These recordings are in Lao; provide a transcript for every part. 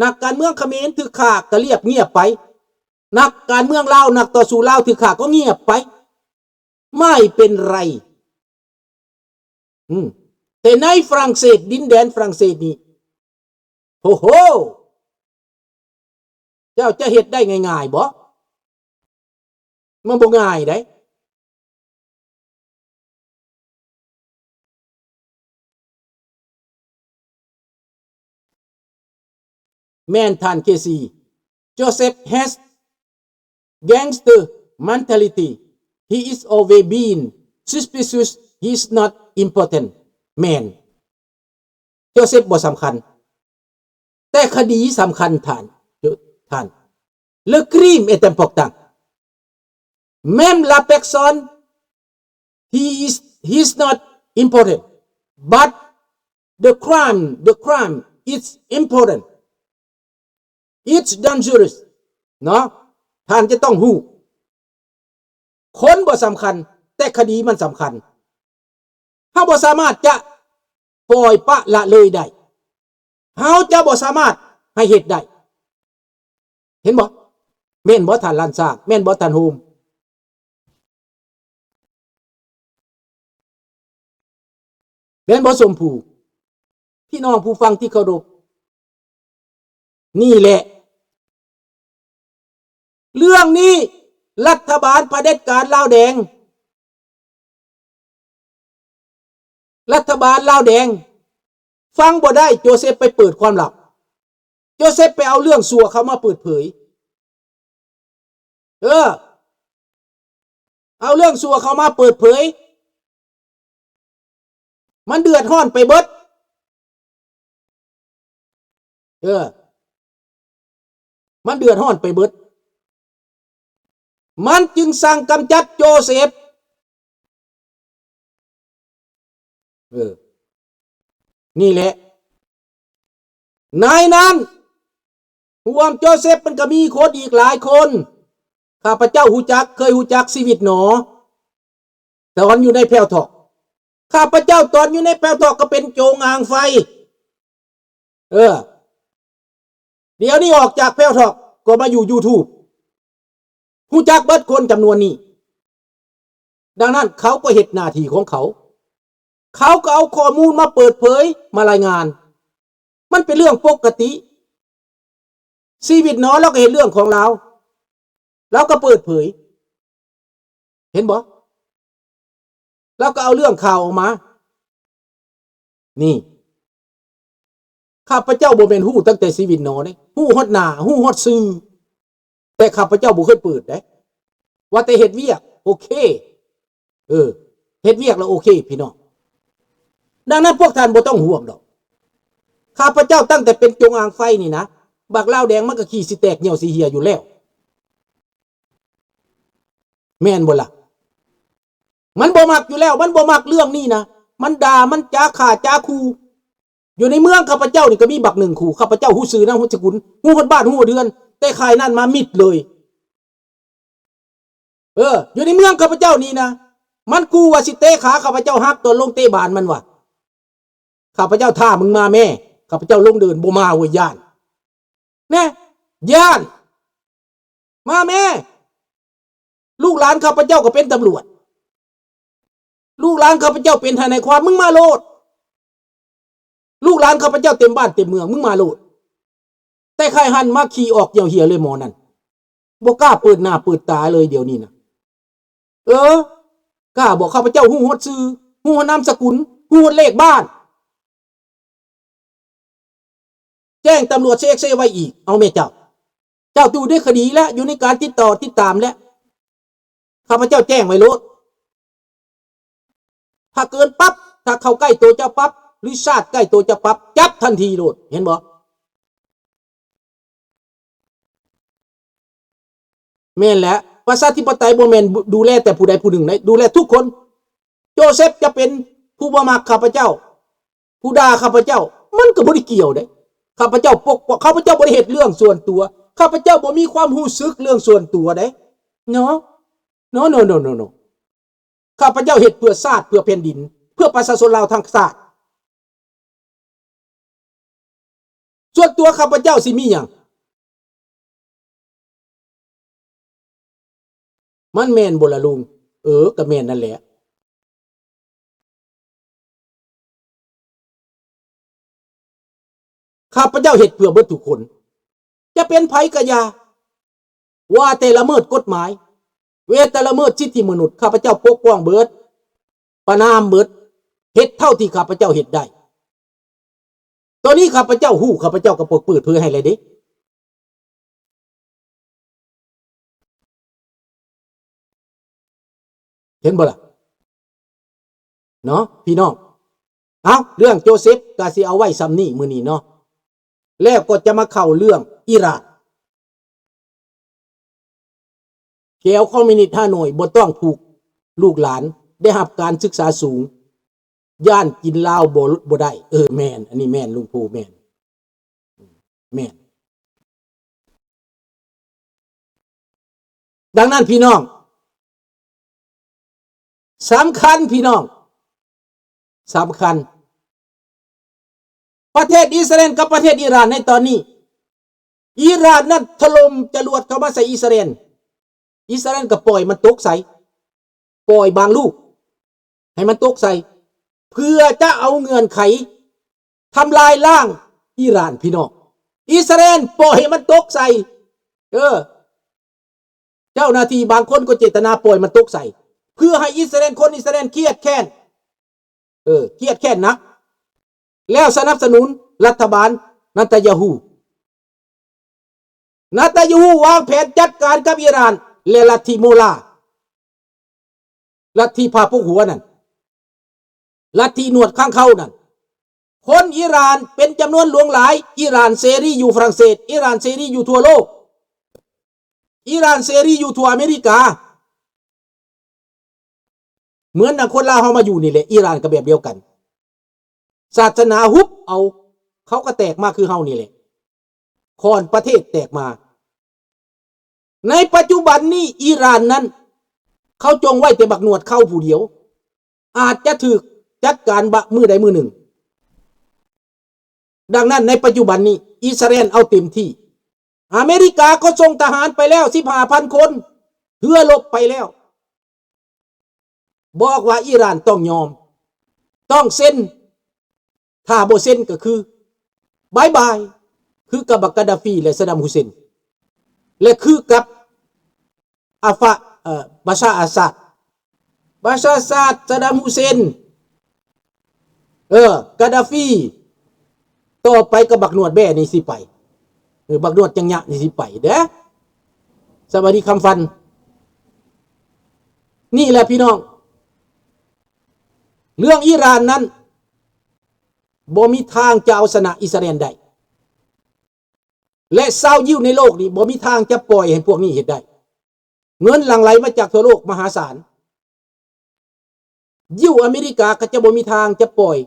ນັກການເມືອງຂະເໝນຖືກຂ້າກໍລຽບງຽບໄປ, ນັກການເມືອງລາວ ນັກຕໍ່ສູ້ລາວຖືກຂ້າກໍງຽບໄປ ໄມ່ເປັນໄລ. ອືມ ແຕ່ໃນຝຣັ່ງເສດ ດິນແດນຝຣັ່ງເສດນີ້ ໂອ້ໂຫ ເຈົ້າຈະເຮັດໄດ້ງ່າຍໆບໍ? ມັນບໍ່ງ່າຍໃດ. ແມ່ນທ່ານ ເຄຊີ Joseph has gangster mentality. He is always being suspicious. He is not important. ແມ່ນ ໂຈເຊັບບໍ່ສຳຄັນ ແຕ່ຄະດີສຳຄັນທ່ານ ທ່ານ. Le crime est important. Même la personne, he is, he is not important. But the crime, the crime is important. It's dangerous. ເນາະ ທ່ານຈະຕ້ອງຮູ້. ຄົນບໍ່ສຳຄັນ ແຕ່ຄະດີມັນສຳຄັນ. ເຮົາບໍ່ສາມາດຈະປ່ອຍປະລະເລີຍໄດ້. ເຮົາຈະບໍ່ສາມາດໃຫ້ເຮັດໄດ້. ເຫັນບໍ່? ແມ່ນບໍ່ທ່ານລ້ານຊ້າງ? ແມ່ນບໍ່ທ່ານໂຮມ? ແມ່ນບໍ່ຊົມພູ? ພີ່ນ້ອງຜູ້ຟັງທີ່ເຄົາລົບ, ນີ້ແຫຼະ ເລື່ອງນີ້ລັດຖະບານຜະເດັດການລາວແດງ, ລັດຖະບານລາວແດງຟັງບໍ່ໄດ້. ໂຈເຊັບໄປເປີດຄວາມລັບ, ໂຈເຊັບໄປເອົາເລື່ອງຊົ່ວເຂົ້າມາເປີດເຜີຍ. ເອີ ເອົາເລື່ອງຊົ່ວເຂົ້າມາເປີດເຜີຍ, ມັນເດືອດຮ້ອນໄປເບິດ. ເອີ ມັນເດືອດຮ້ອນໄປເບິດ. ມັນຈຶ່ງສັ່ງກຳຈັດໂຈເຊັບ. ເອີ ນີ້ແຫຼະ ໃນນັ້ນຮ່ວມໂຈເຊັບມັນກໍມີຄົນອີກຫຼາຍຄົນ. ຂ້າພະເຈົ້າຮູ້ຈັກ, ເຄີຍຮູ້ຈັກຊີວິດໜໍ ຕອນຢູ່ໃນແພ້ວທອກ. ຂ້າພະເຈົ້າຕອນຢູ່ໃນແພ້ວທອກກໍເປັນໂຈງອ່າງໄຟ. ເອີ ດຽວນີ້ອອກຈາກແພ້ວທອກກໍມາຢູ່ຢູທູບ. ຮູ້ຈັກເບິດຄົນຈຳນວນນີ້. ດັ່ງນັ້ນເຂົາກໍເຮັດໜ້າທີ່ຂອງເຂົາ, ເຂົາກໍເອົາຂໍ້ມູນມາເປີດເຜີຍ, ມາລາຍງານ. ມັນເປັນເລື່ອງປົກກະຕິ. ຊີວິດໜໍລາວກໍເຮັດເລື່ອງຂອງລາວ, ລາວກໍເປີດເຜີຍ. ເຫັນບໍ່? ລາວກໍເອົາເລື່ອງຂ່າວອອກມາ. ນີ້ ຂ້າພະເຈົ້າບໍ່ແມ່ນຮູ້ຕັ້ງແຕ່ຊີວິດໜໍເດ້, ຮູ້ຮອດໜ້າ, ຮູ້ຮອດຊື່, ແຕ່ຂ້າພະເຈົ້າບໍ່ເຄີຍເປີດເດ້. ວ່າແຕ່ເຮັດວຽກ ໂອເຄ, ເອີ ເຮັດວຽກແລ້ວໂອເຄ ພີ່ນ້ອງ. ດັ່ງນັ້ນພວກທ່ານບໍ່ຕ້ອງຫ່ວງດອກ. ຂ້າພະເຈົ້າຕັ້ງແຕ່ເປັນຈົງອາງໄຟນີ້ນະ, ບັກລາວແດງມັນກໍຂີ້ຊິແຕກຍ່ຽວຊິເຫ່ຍຢູ່ແລ້ວ. ແມ່ນບໍ່ລະ? ມັນບໍ່ມັກຢູ່ແລ້ວ, ມັນບໍ່ມັກເລື່ອງນີ້ນະ. ມັນດ່າ, ມັນຈາຂ້າຈາຂູ່. ຢູ່ໃນເມືອງຂ້າພະເຈົ້ານີ້ກໍມີບັກໜຶ່ງຄູ່, ຂ້າພະເຈົ້າຮູ້ຊື່ນາມສະກຸນ, ຮູ້ຮອດບ້ານ, ຮູ້ຮອດເຮືອນ, ແຕ່ຄ້າຍນັ້ນມາມິດເລີຍ. ເອີ ຢູ່ໃນເມືອງຂ້າພະເຈົ້ານີ້ນະ, ມັນຂູ່ວ່າຊິເຕະຂາຂ້າພະເຈົ້າຫັກຕອນລົງເຕະບານມັນວ່າ. ຂ້າພະເຈົ້າຖ້າມຶງມາແມ້, ຂ້າພະເຈົ້າລົງເດີ່ນບໍ່ມາເວີຍ ຢ້ານ. ແນ່ ຢ້ານ. ມາແມ້. ລູກຫຼານຂ້າພະເຈົ້າກໍເປັນຕຳຫຼວດ, ລູກຫຼານຂ້າພະເຈົ້າເປັນທະນາຍຄວາມ, ມຶງມາໂລດ. ລູກຫຼານຂ້າພະເຈົ້າເຕັມບ້ານເຕັມເມືອງ, ມຶງມາໂລດ. ແຕ່ໄຄຫັນມາຂີ່ອອກຍ່ຽວເຫ່ຍເລີຍໝໍນັ້ນ, ບໍ່ກ້າເປີດໜ້າເປີດຕາເລີຍດຽວນີ້ນະ. ເອີ ກ້າບໍ? ຂ້າພະເຈົ້າຮູ້ຮອດຊື່, ຮູ້ຮອດນາມສະກຸນ, ຮູ້ຮອດເລກບ້ານ. ແຈ້ງຕຳຫຼວດເຊກເຊໄວ້ອີກ. ເອົາແມ່ເຈົ້າ, ເຈົ້າຢູ່ໃນຄະດີແລ້ວ, ຢູ່ໃນການຕິດຕໍ່ຕິດຕາມແລ້ວ. ຂ້າພະເຈົ້າແຈ້ງໄວ້ໂລດ. ຖ້າເກີນປັບ, ຖ້າເຂົ້າໃກ້ໂຕເຈົ້າປັບ, ຫຼືຊາດໃກ້ໂຕເຈົ້າປັບ, ຈັບທັນທີໂລດ. ເຫັນບໍ່? ແມ່ນແຫຼະ, ປະຊາທິປະໄຕບໍ່ແມ່ນດູແລແຕ່ຜູ້ໃດຜູ້ໜຶ່ງໃດ, ດູແລທຸກຄົນ. ໂຈເຊັບຈະເປັນຜູ້ບໍ່ມັກຂ້າພະເຈົ້າ, ຜູ້ດ່າຂ້າພະເຈົ້າ, ມັນກໍບໍ່ໄດ້ກ່ຽວເດ້. ຂ້າພະເຈົ້າປົກປ້ອງ, ຂ້າພະເຈົ້າບໍ່ໄດ້ເຮັດເລື່ອງສ່ວນຕົວ, ຂ້າພະເຈົ້າບໍ່ມີຄວາມຮູ້ສຶກເລື່ອງສ່ວນຕົວເດ້. No, no, no, no, no, no. ຂ້າພະເຈົ້າເຮັດເພື່ອຊາດ, ເພື່ອແຜ່ນດິນ, ເພື່ອປະຊາຊົນລາວທັງຊາດ. ສ່ວນຕົວຂ້າພະເຈົ້າຊິມີຫຍັງ? ມັນແມ່ນບໍ່ລະລຸງ? ເອີ ກໍແມ່ນນັ້ນແຫຼະ. ຂ້າພະເຈົ້າເຮັດເພື່ອເບິດທຸກຄົນ, ຈະເປັນໃຜກໍຢ່າ, ວ່າແຕ່ລະເມີດກົດໝາຍ, ເວແຕ່ລະເມີດສິດທິມະນຸດ, ຂ້າພະເຈົ້າປົກປ້ອງເບິດ, ປະນາມເບິດ, ເຮັດເທົ່າທີ່ຂ້າພະເຈົ້າເຮັດໄດ້. ຕອນນີ້ຂ້າພະເຈົ້າຮູ້, ຂ້າພະເຈົ້າກໍເປີດເຜີຍໃຫ້ແລ້ວເດ້. ເຫັນບໍ່ລະ? ເນາະ ພີ່ນ້ອງ. ເອົາ ເລື່ອງໂຈເຊັບກໍຊິເອົາໄວ້ສ່ຳນີ້ມື້ນີ້ເນາະ, ແລ້ວກໍຈະມາເຂົ້າເລື່ອງອີຣານ. ແຖວຄອມມິວນິດຮ່າໂນ້ຍບໍ່ຕ້ອງຜູກລູກຫຼານໄດ້ຮັບການສຶກສາສູງ, ຢ້ານກິນລາວບໍ່ ບໍ່ໄດ້. ເອີ ແມ່ນ, ອັນນີ້ແມ່ນ, ລຸງພູ ແມ່ນ, ແມ່ນ. ດັ່ງນັ້ນ ພີ່ນ້ອງ, ສຳຄັນ ພີ່ນ້ອງ, ສຳຄັນ. ປະເທດອິດສະຣາເອນກັບປະເທດອີຣານໃນຕອນນີ້, ອີຣານນັ້ນຖະຫຼົ່ມຈະຫຼວດເຂົ້າມາໃສ່ອິດສະຣາເອນ, ອິດສະຣາເອນກໍປ່ອຍມັນຕົກໃສ່, ປ່ອຍບາງລູກໃຫ້ມັນຕົກໃສ່ ເພື່ອຈະເອົາເງື່ອນໄຂທຳລາຍລ້າງອີຣານ ພີ່ນ້ອງ. ອິດສະຣາເອນປ່ອຍໃຫ້ມັນຕົກໃສ່, ເອີ ເຈົ້າໜ້າທີ່ບາງຄົນກໍເຈດຕະນາປ່ອຍມັນຕົກໃສ່ ເພື່ອໃຫ້ອິດສະຣາເອນ, ຄົນອິດສະຣາເອນຄຽດແຄ້ນ, ເອີ ຄຽດແຄ້ນໜັກ ແລ້ວສະໜັບສະໜູນລັດຖະບານນະຕານຍາຮູ້. ນະຕານຍາຮູ້ວາງແຜນຈັດການກັບອີຣານ ແລະ ລັດທິໂມລາ, ລັດທິພະໂພກຫົວນັ້ນ, ລັດທິໜວດຂ້າງເຂົານັ້ນ. ຄົນອີຣານເປັນຈຳນວນຫຼວງຫຼາຍ, ອີຣານເສລີຢູ່ຝຣັ່ງເສດ, ອີຣານເສລີຢູ່ທົ່ວໂລກ, ອີຣານເສລີຢູ່ທົ່ວອາເມລິກາ. ເໝືອນດັ່ງຄົນລາວເຮົາມາຢູ່ນີ້ແຫຼະ, ອີຣານກໍແບບດຽວກັນ. ສາສະໜາຮຸບເອົາ, ເຂົາກໍແຕກມາຄືເຮົານີ້ແຫຼະ, ຂ້ອນປະເທດແຕກມາ. ໃນປັດຈຸບັນນີ້ ອີຣານນັ້ນ ເຂົາຈົ່ງໄວ້ແຕ່ບັກໜວດເຂົາຜູ້ດຽວ, ອາດຈະຖືກຈັດການບະ ມື້ໃດມື້ໜຶ່ງ. ດັ່ງນັ້ນ ໃນປັດຈຸບັນນີ້ ອິດສະຣາເອນເອົາເຕັມທີ່. ອາເມລິກາກໍສົ່ງທະຫານໄປແລ້ວສິບຫ້າພັນຄົນ, ເຮືອລົບໄປແລ້ວ. ບອກວ່າອີຣານຕ້ອງຍອມ, ຕ້ອງເຊັນ, ຖ້າບໍ່ເຊັນກໍຄືບາຍບາຍ, ຄືກັບບັກກາດາຟີ ແລະ ຊະດຳຮຸເຊັນ ແລະ ຄືກັບ ອາຟາ ເອີ ບາຊາອາຊາດ, ບາຊາອາຊາດ, ຊະດຳຮຸເຊັນ, ເອີ ກາດາຟີ, ຕໍ່ໄປກໍບັກໜວດແບ້ນີ້ຊິໄປ, ເອີ ບັກໜວດຈັງຍະນີ້ຊິໄປເດ້. ສະບາຍດີຄຳຟັນ. ນີ້ແຫຼະພີ່ນ້ອງ, ເລື່ອງອີຣານນັ້ນ ບໍ່ມີທາງຈະເອົາຊະນະອິດສະຣາເອນໄດ້. ແລະ ຊາວຢິວໃນໂລກນີ້ບໍ່ມີທາງຈະປ່ອຍໃຫ້ພວກນີ້ເຮັດໄດ້. ເງິນຫຼັ່ງໄຫຼມາຈາກທົ່ວໂລກມະຫາສານ. ຢິວອາເມລິກາກໍຈະບໍ່ມີທາງຈະປ່ອຍ.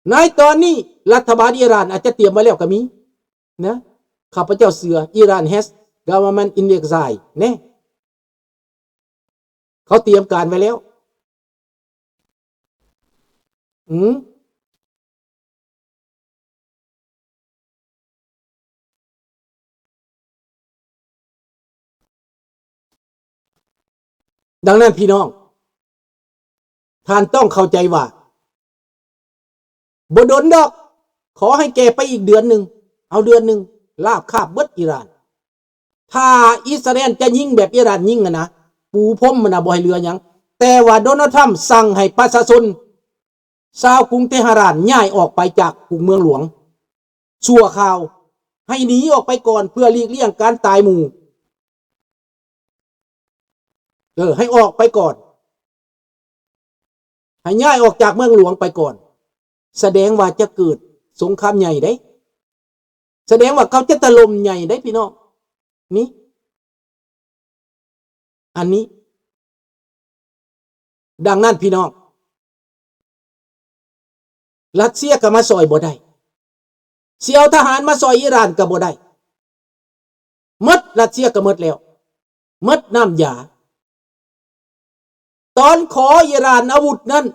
ໃນຕອນນີ້ລັດຖະບານອີຣານອາດຈະຕຽມໄວ້ແລ້ວກໍມີນະ. ຂ້າພະເຈົ້າເຊື່ອ Iran has government in exile ແນ່. ເຂົາຕຽມການໄວ້ແລ້ວ. ອືມ. ດັ່ງນັ້ນ ພີ່ນ້ອງ, ທ່ານຕ້ອງເຂົ້າໃຈວ່າ ບໍ່ດົນດອກ, ຂໍໃຫ້ແກ່ໄປອີກເດືອນໜຶ່ງ, ເອົາເດືອນໜຶ່ງ, ລາບຄາບເບິດອີຣານ. ຖ້າອິດສະຣາເອນຈະຍິງແບບອີຣານຍິງຫັ້ນນະ, ປູພົມຫັ້ນນະ, ບໍ່ໃຫ້ເຫຼືອຫຍັງ. ແຕ່ວ່າໂດນັລ ທຣຳ ສັ່ງໃຫ້ປະຊາຊົນຊາວກຸງເຕຫະຣານຍ້າຍອອກໄປຈາກກຸງເມືອງຫຼວງຊົ່ວຄາວ, ໃຫ້ໜີອອກໄປກ່ອນ ເພື່ອຫຼີກລ່ຽງການຕາຍໝູ່. ເອີ, ໃຫ້ອອກໄປກ່ອນ, ໃຫ້ຍ້າຍອອກຈາກເມືອງຫຼວງໄປກ່ອນ. ສະແດງວ່າຈະເກີດສົງຄາມໃຫຍ່ເດ້. ສະແດງວ່າເຂົາຈະຖະຫຼົ່ມໃຫຍ່ເດ້ ພີ່ນ້ອງ. ນີ້, ອັນນີ້. ດັ່ງນັ້ນ ພີ່ນ້ອງ, ຣັດເຊຍກໍມາຊ່ອຍບໍ່ໄດ້, ຊິເອົາທະຫານມາຊ່ອຍອີຣານກໍບໍ່ໄດ້. ໝົດ, ຣັດເຊຍກໍໝົດແລ້ວ, ໝົດນ້ຳຢາ. ຕອນຂໍອີຣານອາວຸດນັ້ນ,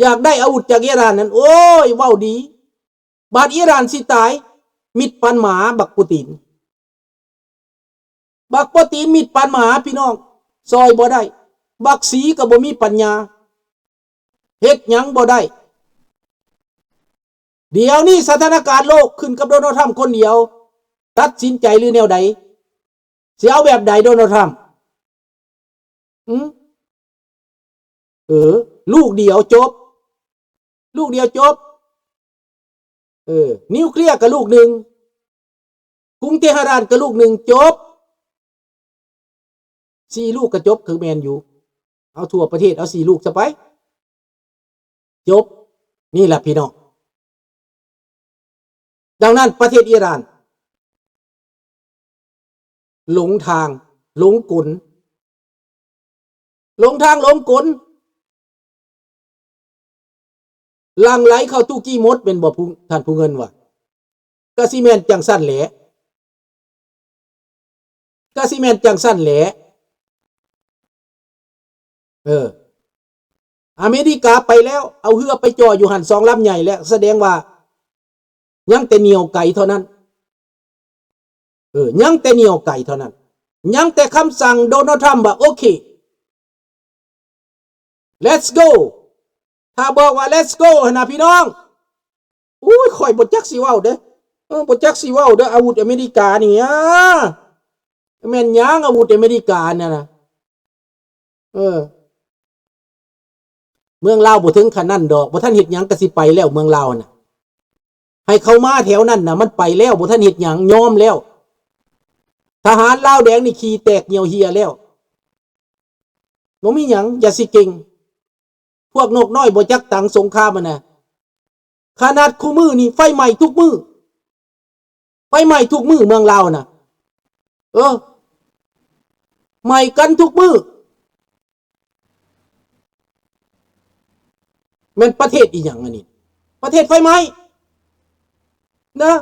ຢາກໄດ້ອາວຸດຈາກອີຣານນັ້ນ ໂອ້ຍ ເວົ້າດີ. ບາດອີຣານຊິຕາຍ ມິດປານໝາ ບັກປູຕິນ. ບັກປູຕິນມິດປານໝາ ພີ່ນ້ອງ, ຊ່ອຍບໍ່ໄດ້. ບັກສີກໍບໍ່ມີປັນຍາ ເຮັດຫຍັງບໍ່ໄດ້. ດຽວນີ້ສະຖານະການໂລກຂຶ້ນກັບໂດນັລ ທຣຳ ຄົນດຽວ ຕັດສິນໃຈຫຼືແນວໃດ? ຊິເອົາແບບໃດໂດນັລ ທຣຳ? ຫື? ເອີ ລູກດຽວຈົບ, ລູກດຽວຈົບ. ເອີ ນິວເຄລຍກໍລູກໜຶ່ງ, ກຸງເຕຫະຣານກໍລູກໜຶ່ງ, ຈົບ. ສີ່ລູກກໍຈົບ ຄືແມ່ນຢູ່. ເອົາທົ່ວປະເທດ ເອົາສີ່ລູກຊະໄປ. ຈົບ. ນີ້ລະພີ່ນ້ອງ. ດັ່ງນັ້ນປະເທດອີຣານ ຫຼົງທາງ ຫຼົງກົນ ຫຼົງທາງ ຫຼົງກົນ ຫຼັ່ງໄຫຼເຂົ້າຕຸກກີ້ໝົດ ແມ່ນບໍ່ ຜູ້ ທ່ານຜູ້ເງິນວ່າ? ກະຊິແມ່ນຈັ່ງຊັ້ນແຫຼະ. ກະຊິແມ່ນຈັ່ງຊັ້ນແຫຼະ. ເອີ ອາເມລິກາໄປແລ້ວ, ເອົາເຮືອໄປຈ່ອຍຢູ່ຫັ້ນສອງລຳໃຫຍ່ແລ້ວ, ສະແດງວ່າຍັງແຕ່ໜຽວໄກເທົ່ານັ້ນ. ເອີ ຍັງແຕ່ໜຽວໄກເທົ່ານັ້ນ. ຍັງແຕ່ຄຳສັ່ງໂດນັລ ທຣຳ ວ່າ ໂອເຄ Let's go. ຖ້າບອກວ່າ Let's go ຫັ້ນນະ ພີ່ນ້ອງ, ໂອ້ຍ ຂ້ອຍບໍ່ຈັກຊິເວົ້າເດ້. ເອີ ບໍ່ຈັກຊິເວົ້າເດ້. ອາວຸດອາເມລິການີ້ ອາ ແມ່ນຫຍັງ ອາວຸດອາເມລິການັ້ນນະ? ເອີ ເມືອງລາວບໍ່ເຖິງຂະນັ້ນດອກ, ບໍ່ທັນເຮັດຫຍັງກໍຊິໄປແລ້ວ ເມືອງລາວນະ. ໃຫ້ເຂົາມາແຖວນັ້ນນະ ມັນໄປແລ້ວ, ບໍ່ທັນເຮັດຫຍັງ, ຍອມແລ້ວ. ທະຫານລາວແດງນີ້ຂີ້ແຕກຍ່ຽວເຫ່ຍແລ້ວ. ບໍ່ມີຫຍັງ, ຢ່າຊິເກັ່ງ. ພວກນົກນ້ອຍບໍ່ຈັກຕັງສົງຄາມຫັ້ນນະ. ຂະໜາດຄູ່ມື້ນີ້ໄຟໄໝ້ທຸກມື້, ໄຟໄໝ້ທຸກມື້ເມືອງລາວນະ. ເອີ ໄໝ້ກັນທຸກມື້. ແມ່ນປະເທດອີຫຍັງອັນນີ້? ປະເທດໄຟໄໝ້ນະ.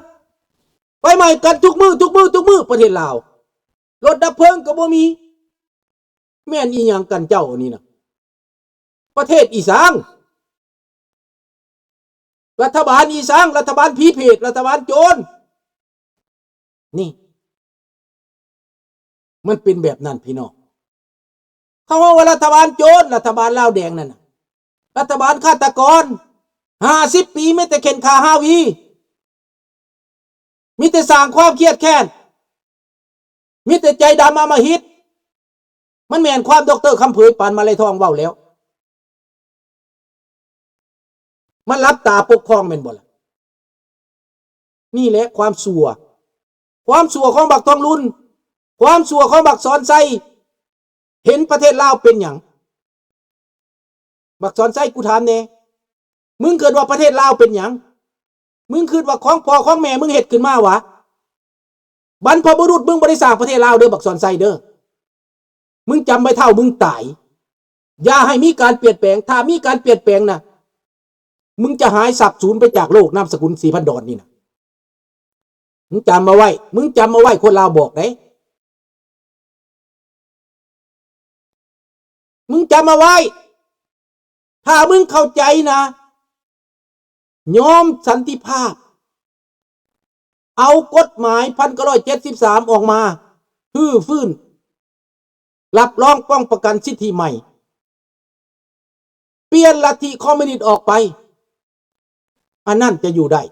ໄຟໄໝ້ກັນທຸກມື້ ທຸກມື້ ທຸກມື້ ປະເທດລາວ. ລົດດັບເພີງກໍບໍ່ມີ. ແມ່ນອີຫຍັງກັນເຈົ້າອັນນີ້ນະ? ປະເທດອີສັງ? ລັດຖະບານອີສັງ? ລັດຖະບານຜີເຜດ, ລັດຖະບານໂຈນ. ນີ້ ມັນເປັນແບບນັ້ນພີ່ນ້ອງ. ເຂົາເວົ້າວ່າລັດຖະບານໂຈນ, ລັດຖະບານລາວແດງນັ້ນນະ, ລັດຖະບານຄາດຕະກອນ. ຫ້າສິບປີມີແຕ່ເຂັ່ນຂ້າຮາວີ, ມີແຕ່ສ້າງຄວາມຄຽດແຄ້ນ, ມີແຕ່ໃຈດຳອຳມະຫິດ. ມັນແມ່ນຄວາມ ດຣ ຄຳເຜີຍ ປານມາໄລທອງ ເວົ້າແລ້ວ. ມັນຫຼັບຕາປົກຄອງແມ່ນບໍ່ລະ? ນີ້ແຫຼະຄວາມຊົ່ວ, ຄວາມຊົ່ວຂອງບັກທອງລຸນ, ຄວາມຊົ່ວຂອງບັກສອນໄຊ. ເຫັນປະເທດລາວເປັນຫຍັງ? ບັກສອນໄຊ ກູຖາມແດ່, ມຶງຄິດວ່າປະເທດລາວເປັນຫຍັງ? ມຶງຄິດວ່າຂອງພໍ່ຂອງແມ່ມຶງເຮັດຂຶ້ນມາຫວາ? ບັນພະບຸລຸດມຶງບໍ່ໄດ້ສ້າງປະເທດລາວເດີ ບັກສອນໄຊເດີ. ມຶງຈຳໄວ້ເທົ່າມຶງຕາຍ, ຢ່າໃຫ້ມີການປ່ຽນແປງ. ຖ້າມີການປ່ຽນແປງນະ, ມຶງຈະຫາຍສາບສູນໄປຈາກໂລກ, ນາມສະກຸນສີພັນດອນນີ້ນະ. ມຶງຈຳເອົາໄວ້, ມຶງຈຳເອົາໄວ້, ຄົນລາວບອກເດ້. ມຶງຈຳເອົາໄວ້, ຖ້າມຶງເຂົ້າໃຈນະ, ຍອມສັນຕິພາບ, ເອົາກົດໝາຍພັນເກົ້າຮ້ອຍເຈັດສິບສາມອອກມາ, ຮື້ຟື້ນ, ຮັບຮອງປ້ອງປະກັນສິດທິໃໝ່, ປ່ຽນລັດທິຄອມມູນິດອອກໄປ, ອັນນັ້ນຈະຢູ່ໄດ້.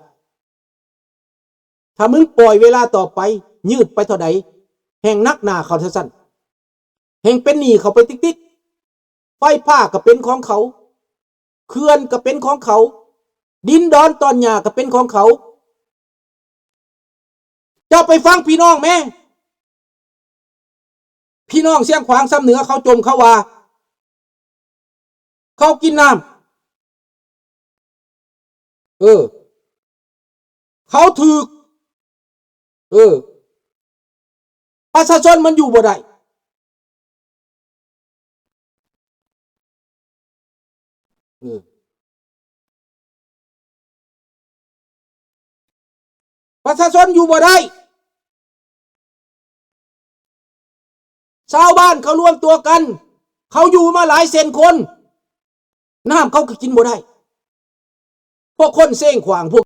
ຖ້າມຶງປ່ອຍເວລາຕໍ່ໄປ, ຍືດໄປເທົ່າໃດ, ແຮ່ງໜັກໜາເຂົາເທົ່າຊັ້ນ, ແຮ່ງເປັນໜີ້ເຂົາໄປຕິກໆ. ໄຟຟ້າກໍເປັນຂອງເຂົາ, ເຂື່ອນກໍເປັນຂອງເຂົາ, ດິນດອນຕອນຫຍ້າກໍເປັນຂອງເຂົາ. ເຈົ້າໄປຟັງພີ່ນ້ອງແມ້, ພີ່ນ້ອງຊຽງຂວາງຊຳເໜືອ ເຂົາຈົ່ມເຂົາວ່າ ເຂົາກິນນ້ຳ, ເອີ ເຂົາຖືກ, ເອີ ປະຊາຊົນມັນຢູ່ບໍ່ໄດ້. ເອີ ປະຊາຊົນຢູ່ບໍ່ໄດ້. ຊາວບ້ານເຂົາລວມຕົວກັນ, ເຂົາຢູ່ມາຫຼາຍແສນຄົນ, ນ້ຳເຂົາກໍກິນບໍ່ໄດ້. ພວກຄົນເຊງຂວາງ ພວກ